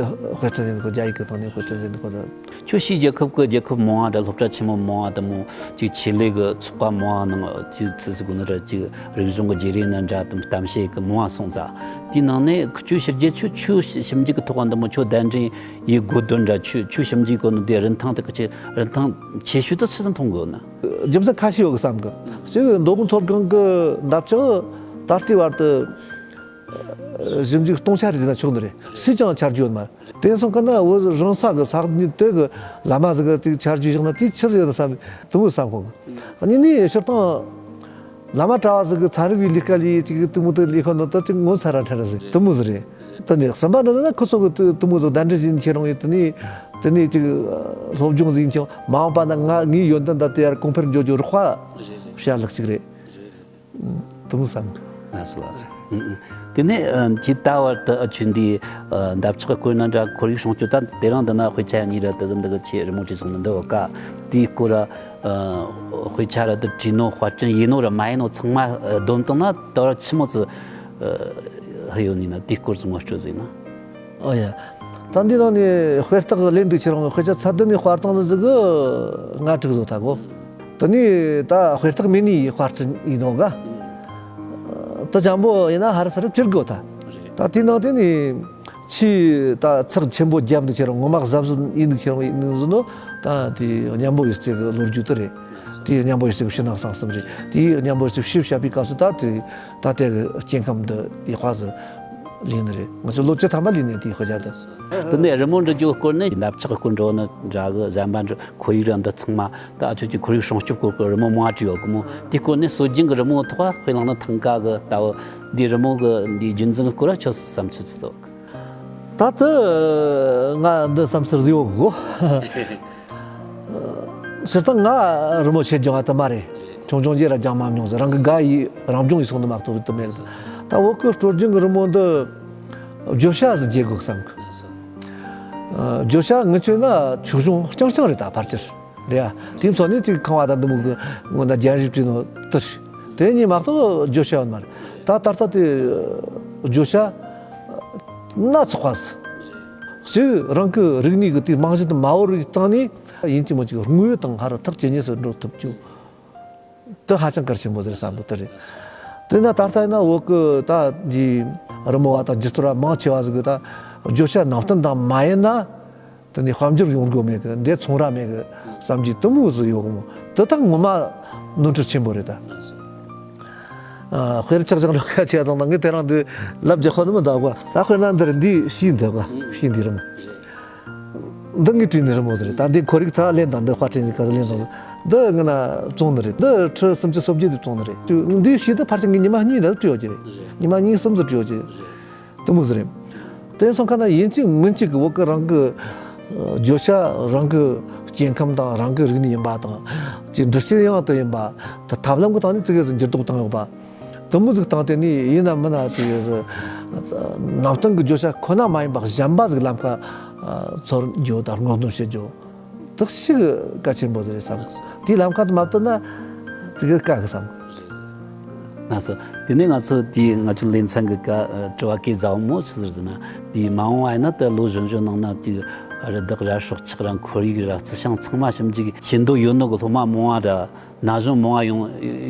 དཔེ་སྐྲུན་ཡིན་གོ། རྒྱ་ཡིག་གི་ཐོག་ནས་དཔེ་སྐྲུན་ཡིན་གོ་ད། ཁྱོད་ཕྱིའི་རྒྱལ་ཁབ་ཀྱི་རྒྱལ་ཁབ་མང་བ་དང་སློབ་གྲྭ་ཆེན་མོ་མང་བ་དང་མོ་ཅིག་ཆེད་ལས་ཀྱི་ཚོགས་པ་མང་བ་ནང་ཅིག་ཚིག་ཟིག་གོ་ནི་ར་ཅིག་རིག་གཞུང་གི་བརྗེ་རེས་ནི་འདྲ་དང་གཏམ་བཤད་ཀྱི་མང་བ་སོང་ཙང་། དེའི་ནང་ནས་ཁྱོད་ཕྱི་རྒྱལ་ཆུ་ཆུ་ཞིབ་འཇུག་གི་ཐོག་འདི་མོ་ཁྱོད་གདན་འདྲེན་ཡེད་དགོས་དོན་འདྲ། ཆུ་ཆུ་ཞིབ་འཇུག་གོ་ནི་དེ་རིན་ཐང་དེ་གི་ཆེ་རིན་ཐང་ཆེ་ཤོས་དེ་སུ་ཟིག་མཐོང་དགོས་ན། རྒྱུ་མཚན་ཁ་ཤས་ཡོད་གི་བསམ་གི། གཅིག་མདོ་དབུས་མཐོ་སྒང་གི་འདབ་ཆགས་ད་ལྟའི་བར་དུ་ཞིབ་འཇུག་སྟོང་ཆ་རེ་བྱས་ན་ཆོག་ནི་རེད། སུས་ཀྱང་ཆ་རྒྱུས་ཡོད་མ་རེད། དེ་སོང་ཁ་ན་བོད་རང་ས་གི་ས་གནས་དེ་གི་བླ་མ་ཟིག་གི་དེ་ཆ་རྒྱུས་བཞག་ན་དེ་ཆི་ཟིག་ཡོད་ན་བསམ་དུ་མོ་བསམ་ཁོང་གི། གཉིས་ནས་སྤྱིར་བཏང་བླ་མ་གྲྭ་བ་ཟིག་གི་ཚན་རིག་པའི་ལས་ཀ་ལས་ཅིག་དུ་མོ་དེ་ལས་ཁོ་ན་ད་ཅིག་ངོ་ཚ་ར་ཁྲ་ར་ཟིག་དུ་མོ་ཟིག་རེད། དེ་ནས་གསུམ་པ་འདི་ན་ཁོ་ཚོ་གི་དུ་དུ་མོ་ཟིག་གདན་འདྲེན་བྱེད་ཁྱེད་རང་ཡོད། དེ་ནས་དེ་ནས་ཅིག་སློབ་སྦྱོང་ཟིག་ཡིན་ཀྱང་མ་འོངས་པ་ན་ང་ངའི་ཡོན་ཏན་ད་དེ་ཡར་གོང་འཕེལ་འགྱོ་རྒྱུ་རོགས་པ་བྱ་ལག་ཅིག་རེད། དུང་བསམ། ལགས་སོ་ལགས་སོ། ཨུ་ཨུ། དེ་ནས་ཨ་ཇི་ལྟ་བར་དུ་ཨ་ཆུ་འདི་ཨ་འདབ་ཆགས་སྐོར་ན་འདྲ་ཁོར་ཡུག་སྲུང་སྐྱོབ་ད་དེ་རིང་འདི་ན་དཔེ་ཆ་གཉིས་ར་དེ་གི་འདི་གི་ཆེ་རི་མོ་བྲིས་སོང་ནི་འདི་བ་ཀ་དེའི་སྐོར་ར་ཨ་དཔེ་ཆ་ར་དེ་བྲིས་ནོ་དཔར་སྐྲུན་ཡིན་ནོ་ར་མ་ཡིན་ནོ་ཚང་མ་ཨ་བསྡོམས་བཏང་ན་ད་བར་ཆི་མོ་ཙི་ཨ་ཧ་ཡོད་ནི་ན་དེའི་སྐོར་ཙི་ངོ་སྤྲོད་ཟིག་ན། ཨོ་ཡ། ད་འདི་ནང་ནས་དཔེ་རྟགས་ལེན་འདུག་ཁྱེད་རང་དཔེ་ཆ་ཚད་ལྡན་ནས་དཔར་བཏང་ཟིག་གི་ལྔ་དྲུག་བཟོ་ཐལ་གོ། དེ་ནས་ད་དཔེ་རྟགས་མེད་ནི་དཔར་སྐྲུན་ཡིན་ནོ་ག། ད་འཇམ་པོ་ཡིན་ན་ཧ་ར་ས་རུ་བཅིར་དགོས་ད། ད་དེའི་ནང་དེ་ནས་ཆེས་ད་ཚགས་ཆེན་པོ་རྒྱབ་འདུག་ཁྱེད་རང་ངོ་མ་གཟབ་གཟབ་ཡིན་འདུག་ཁྱེད་རང་ཡིན་ཟིན་ནོ། ད་དེ་གཉན་པོ་གཡུ་རྩེ་གི་ལོ་རྒྱུས་དེ་རེད། དེ་གཉན་པོ་གཡུ་རྩེ་གི་ཕྱི་ནང་གསང་གསུམ་རེད། དེ་གཉན་པོ་གཡུ་རྩེ་ཕྱི་བཤད་པའི་སྐབས་སུ་ད་དེ་ད་ལྟའི་གི་སྐྱེ་ཁམས་འདི་ཡག་པ་ཟིག་ལས་ནི་རེད། ང་ཚོ་ལོ་བཅུ་ཐམ་པ་ལས་ནས་དེའི་དཔེ་ཆ་དེ། དེ་ནས་རི་མོ་འབྲི་རྒྱུ་སྐོར་ནས་འདབ་ཆགས་སྐོར་འགྲོ་ནི་འདྲ་གི་གཞན་པ་འདྲ་ཁོར་ཡུག་ར་འདི་ཚང་མ་ད་ཨ་ཆོས་ཀྱི་ཁོར་ཡུག་སྲུང་སྐྱོབ་སྐོར་གི་རི་མོ་མང་བྲིས་ཡོད་གི་མོ། དེ་སྐོར་ནས་སྲོལ་རྒྱུན་གི་རི་མོ་ཐོག་དཔེ་བླངས་ན་ཐང་ག་གི་ལྟ་བུ་འདི་རི་མོ་གི་འདི་རྒྱུན་འཛིན་གི་སྐོར་ལ་ཁྱོད་བསམ་ཚུལ་ཅི་ཐོག་ད་ལྟ་ང་འདི་བསམ་ཚུལ་ཟིག་ཡོད་གི་གོ། སྤྱིར་བཏང་ང་རི་མོ་ཆེ་སྦྱང་བ་དུ་མ་རེད། ཆུང་ཆུང་རྗེས་ར་སྦྱང་མ་མྱོང་ཟེར། རང་གི་དགའ་ཡི་རང་སྦྱོང་ཡི་སོང་དུ་མ་གཏོགས་དུ་མེད་ཟེར། ད་བོད་ཀྱི་སྲོལ་རྒྱུན་གྱི་རི་མོ་འདི་བརྗོད་བྱ་ཟིག་བརྗེ་དགོས་བསམ་གི། ཨ། བརྗོད་བྱ་ངི་ཆོས་ན་ཆོས་གཞུང་རྐྱང་རྐྱང་རེད་ད་ཕལ་ཆེར་རེད་ཨ། དེའི་ཚོ་ནི་ཅིག་ཁང་བ་དང་འདི་མོ་གི་སྔོན་ན་རྒྱན་རིས་བྲིས་ནོ་དེ་རེད། དེ་གཉིས་མ་གཏོགས་བརྗོད་བྱ་ཡོད་མ་རེད། ད་ད་ལྟ་དེ་བརྗོད་བྱ་སྣ་ཚོགས་པ་ཟིག་གཅིག་རང་གི་རིག་གནས་ཀྱི་དེའི་རྨང་གཞི་དེ་མ་བོར་བའི་སྟེང་ནས། ཡིན་གཅིག་མིན་གཅིག་དངོས་ཡོད་དང་ཧ་ར་ཐག་ཇེ་ཉེ་སུ་འགྲོ་ཐུབ་རྒྱུ་དེ་ཧ་ཅང་གལ་ཆེན་པོ་རེད་བསམ་གི། དེ་རེད། དེ་ན་ད་ལྟ་ཡིན་ན་བོད་གི་ད་འདི་རི་མོ་བ་དང་སྒྱུ་རྩལ་བ་མང་ཆེ་བ་ཟིག་གི་ད་བརྗོད་བྱ་ནང་བསྟན་དང་མ་ཡིན་ན་དེ་ནས་དཔལ་འབྱོར་ཡོང་སྒོ་མེད་གི། འདི་ཚོང་ར་མེད་གི་བསམ་གྱི་དེ་མོ་ཟིག་ཡོད་གི་མོ། དེ་ད་ངོ་མ་ནོར་འཁྲུལ་ཆེན་པོ་རེད་ད། ཨ། དཔེར་ཆ་བཞག་རོགས་ཁ་ཆེ་དང་ད་ངས་དེ་རིང་འདི་ལབ་རྒྱག་ཁོ་ནི་མི་འདུག་ག། ད་དཔེར་ན་འདིར་འདི་ཕྱིའི་འདི་ག། ཕྱིའི་འདི་རི་མོ། འདི་ངས་བྲིས་ནི་རི་མོ་ཟིག་རེད། ད་འདི་ཁོར་ཡུག་ཚ་ལེན་དང་འདི་དཔར་སྐྲུན་གྱི་སྐབས་སུ་ལེན་དང་འདི་ངས་ན་བཙོང་ནི་རེད། འདི་ཁྲི་སུམ་ཅུ་སོ་བརྒྱད་དུ་བཙོང་ནི་རེད། འདི་ཕྱིའི་འདི་ཕལ་ཆེར་ངས་ཉི་མ་གཉིས་འདི་བྲིས་ཡོད་ཀྱི་རེད། ཉི་མ་གཉིས་གསུམ་ཙམ་བྲིས་ཡོད་ཀྱི་རེད། དེ་མོ་ཟིག་རེད། དེ་སོང་ཁ་ན་ཡིན་གཅིག་མིན་གཅིག་གི་བོད་གི་རང་གི་ཨ་བརྗོད་བྱ་རང་གི་སྐྱེ་ཁམས་དང་རང་གི་རིག་གནས་ཡིན་པ་དང་། ཅིག་འདྲི་བྱེད་ཡང་དེ་ཡིན་པ། ད་ཐབས་ལམ་གི་སྟེང་ནས་ཙི་གེ་ཟིག་འགྱུར་ལྡོག་བཏང་ཡོད་པ། དེ་མོ་ཟིག་བཏང་སྟེ་ནི་ཡིན་ན་མིན་ན་ཙི་གེ་ཟིག་ནང་བསྟན་གི་བརྗོད་བྱ་ཁོ་ན་མ་ཡིན་པ་གཞན་པ་ཟིག་ལམ་ཁ་ཨ་འཚོལ་རྒྱུ་དང་སྔོག་འདོན་བྱེད་རྒྱུ། དག་ཞིག་གལ་ཆེན་པོ་ཟིག་རེད་བསམ། དེའི་ལམ་ཁ་དུ་མ་བཏོན་ན་དེ་གི་དཀའ་གི་བསམ། ལགས་སོ། དེ་ནས་ང་ཚོ་དེའི་ང་ཚོའི་ལེ་ཚན་གི་ཀ་ཨ་དྲི་བ་གི་ཟབ་མོ་ཆི་ཟེར་ཟེར་ན། དེའི་མ་འོངས་པ་ཡིན་ན་ད་ལོ་གཞོན་གཞོན་ནང་ན་ཅིག་རི་དྭགས་ར་སྲོག་ཆགས་ར་ཁོར་ཡུག་ར་རྩི་ཤིང་ཚང་མ་ཞིབ་འཇུག་བྱེད་འདོད་ཡོད་ནོ་གི་སློབ་མ་མང་བ་ར། ན་གཞོན་མང་བ་ཡོང་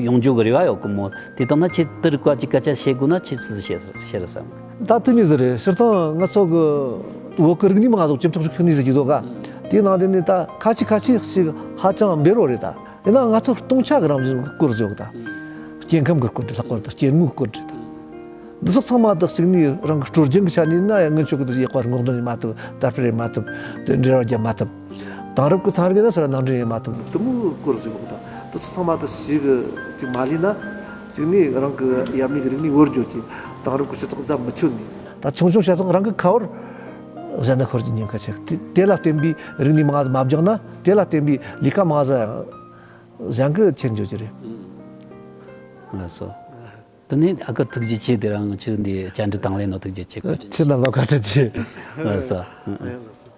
ཡོང་རྒྱུ་གི་རེ་བ་ཡོད་གི་མོ། དེ་དང་ན་ཁྱེད་དེ་རིགས་པ་ཅིག་སྐད་ཆ་བཤད་དགོས་ན་ཁྱེད་ཅི་ཟིག་བཤད་བཤད་ར་བསམ། ད་དེ་མོ་ཟིག་རེད། སྤྱིར་བཏང་ང་ཚོ་གི་བོད་གི་རིག་གནས་མང་ང་ཚོ་སྤྱི་ཚོགས་རིག་གནས་ཟེར་གྱི་འདུག་ག་དེའི་ནང་དེ་ནས་ད་ཁ་ཤས་ཁ་ཤས་ཤིག་ཧ་ཅང་འབེལ་རོ་རེད་ད། ཡིན་ན་ང་ཚོ་སྟོང་ཆ་གི་རང་བཞིན་གྱི་སྐོར་བརྗོད་གི་ད། སྐྱེ་ཁམས་གི་སྐོར་རེད། ལྷག་པར་དུ་སྐྱེ་དངོས་སྐོར་རེད་ད། འདི་ཚོ་ཚང་མ་དག་གཅིག་ནས་རང་གི་སྲོལ་རྒྱུན་གྱི་ཆ་ནས་ན་ཡང་ངན་ཆོས་ཀྱི་དུ་ཡག་པར་སྔོག་འདོན་ཡང་མ་ཐུབ། དར་སྤེལ་ཡང་མ་ཐུབ། དེ་འབྲེལ་བ་རྒྱབ་མ་ཐུབ། དེང་རབས་ཀྱི་ཚན་རིག་ཡིན་ན་ཟེར་ན་ནང་འདྲེན་ཡང་མ་ཐུབ། དེ་མོ་སྐོར་ཟིག་ཡོད་ད། དེ་ཚོ་ཚང་མ་དག་ཞིག་ཅིག་མ་ལས་ན་གཅིག་ནས་རང་གི་ཡབ་མེས་ཀྱི་རིག་གནས་བོར་འགྱོ་གི། དེང་རབས་ཀྱི་སྤྱི་ཚོགས་རྫ་མི་ཆོད་ནས། ད་ཆུང་ཆུང་བྱས་ཙང་རང་གི་ཁ་བར་གཞན་ན་ཤོར་གྱི་ཉེན་ཁ་ཆེ། དེ་དེ་ལ་བརྟེན་པའི་རིག་གནས་མང་ང་ཟིག་མ་སྦྱངས་ན། དེ་ལ་བརྟེན་པའི་ལས་ཀ་མང་ང་ཟིག་གཞན་གྱི་ཁྱེར་འགྱོ་གི་རེད། ལགས་སོ། དེ་ནས་ཨ་ཁུ་ཐུགས་རྗེ་ཆེ། དེ་རིང་ཁྱོད་འདི་བཅར་འདྲི་དང་ལེན་ནོ་ཐུགས་རྗེ་ཆེ། བཀའ་དྲིན་ཆེ། ཁྱེད་རྣམས་ལ་བཀའ་དྲིན་ཆེ། ལགས་སོ། ཨ། ལགས་སོ།